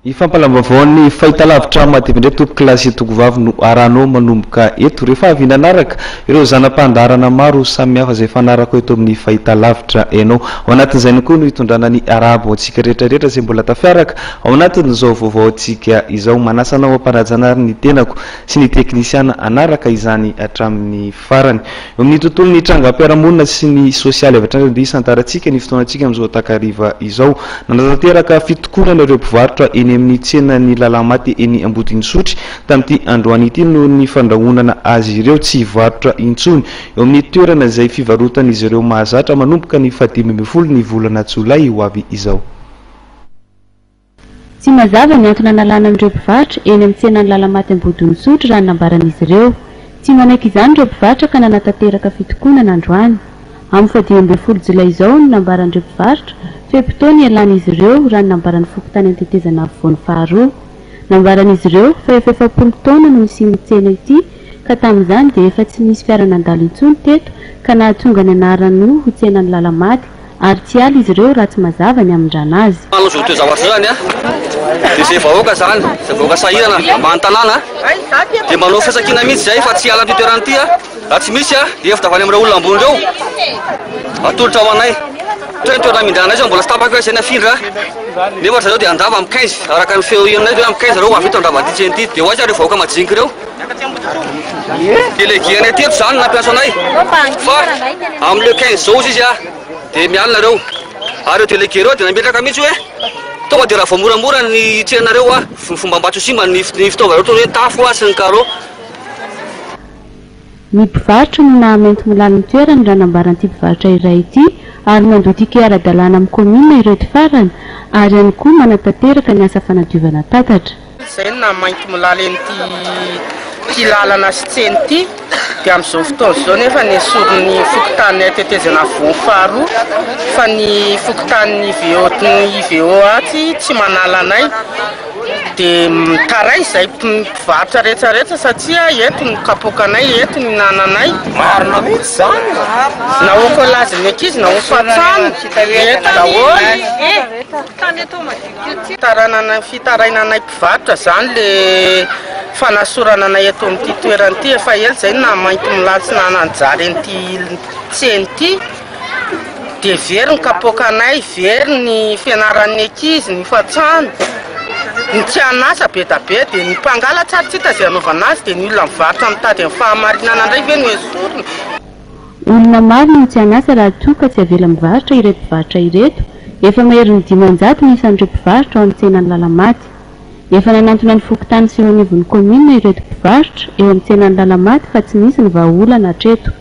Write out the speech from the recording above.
Ny fampahalam-baovaon'ny fahitalavitra matevina indray tompokolahy sy tokovavy no arahanao manomboka eto rehefa avy nanaraka ireo zana-pandaharana maro samihafa izay fanaraka eto amin'ny fahitalavitra ianao. Ao anatin'izay ihany koa no hitondrana ny arahaba ho antsika rehetra rehetra izay mbola tafiaraka ao anatin'izao vaovaontsika izao. Manasa anao am-panajana ary ny tenako sy ny teknisiana hanaraka izany hatramin'ny farany. Eo amin'ny tontolon'ny trangam-piarahamonina sy ny sosialy avy hatrany dia hisantarantsika ny fotoanantsika amin'izao takariva izao. Nanatanteraka fitokonana ireo mpivarotra eny amin'ny tsenan'ny Lalamaty eny Ambodinisotry tamin'ity androany ity noho ny fandrahonana azy ireo tsy hivarotra intsony eo amin'ny toerana izay fivarotan'izy ireo mahazatra manomboka ny fahadimy ambin'ny folo ny volana jolay ho avy izao. Tsy mazava ny antony analana an'ireo mpivarotra eny amin'ny tsenan'ny Lalamaty Ambodinisotry raha ny nambaran'izy ireo. Tsy manaiky izany ireo mpivarotra ka nanatanteraka fitokonana androany. Amin'ny faha-15 jolay izao no nambaran'ireo mpivarotra, fe-potoana ialan'izy ireo raha ny nambaran'ny fokontany Antetezana afovoany faharoa. Nambaran'izy ireo fa efa 40 taona no nisian'ny tsena ity ka tamin'izany dia efa tsy nisy fiara nandalo intsony teto ka nahatonga ny anarany ho tsenan'ny Lalamaty ary tsy hiala izy ireo raha tsy mazava ny hamindrana azy. Manao izao toe-javatra izao izany an, dia izay vahoaka izany, izay vahoaka sahirana ambany tanàna dia manao firaisankina mihitsy izay fa tsy hiala amin'ity toerana ity an, raha tsy misy an, hevitra avy any amin'ireo olona ambony ireo atolotra ho anay. Ohatra hoe ny toerana hamindrana anay izao mbola tsy tapaka hoe izay ny hafindra nefa ry zareo dia handrava amin'ny 15, araka ny feo henonay dia hoe amin'ny 15 zareo ho avy eto handrava an'ity tsena ity, dia ho aiza ireo vahoaka majinika ireo? Délégué anay teto zany nampiantso anay fa amin'ny le 15 zao ozy izy a dia miala nareo ary ireo délégué ireo dia nametraka mihitsy hoe tonga dia raha vao moramora ny tsenanareo a ny fomba mba tsy ho simba ny ny fitaovanareo toy ny hoe tafo a sy ny carreau. Ny mpivarotra no nahamaintimolaly ny toerany raha nambaran'ity mpivarotra iray ity ary mandoa ticket ara-dalàna amin'ny kaominina ireto farany ary ihany koa manatanteraka ny asa fanadiovana tatatra. Izay no naha maintimolaly an'ity ity lalana sy tsena ity, dia amin'izao fotoana izao nefa nesorin'ny fokontany tetezana afovoany faharoa fa ny fokontanin'ny IVO ny IVO atsy tsy manala anay, dia mitaraina izahay mpivarotra rehetra rehetra satria eto ny kapoakanay, eto ny hinananay. Marina mihitsy izany, na hokolazin'ny ankizy na hofatrano, eto daholo. Fitaranana fitarainanay mpivarotra zany le fanasorana anay eto amin'ity toerana ity, efa ela zay no naha maintimolaly sy naha nanjary an'ity tsena ity, dia very ny kapoakanay, very ny fianaran'ny ankizy, ny hofantrano, ny tsy an'asa be da be, dia ny mpangalatra ary tsy hita izay anaovana azy, dia ny olona mivarotra mitady ny fahamarinana indray ve no esorina? Olona maro no tsy an'asa raha toa ka tsy avela mivarotra ireto mpivarotra ireto, efa maherin'ny 500 ny isan'ireo mpivarotra ao amin'ny tsenan'i Lalamaty. Efa nanantona ny fokontany sy eo anivon'ny kaominina ireto mpivarotra eo amin'ny tsenan'i Lalamaty fa tsy nisy ny vahaolana hatreto.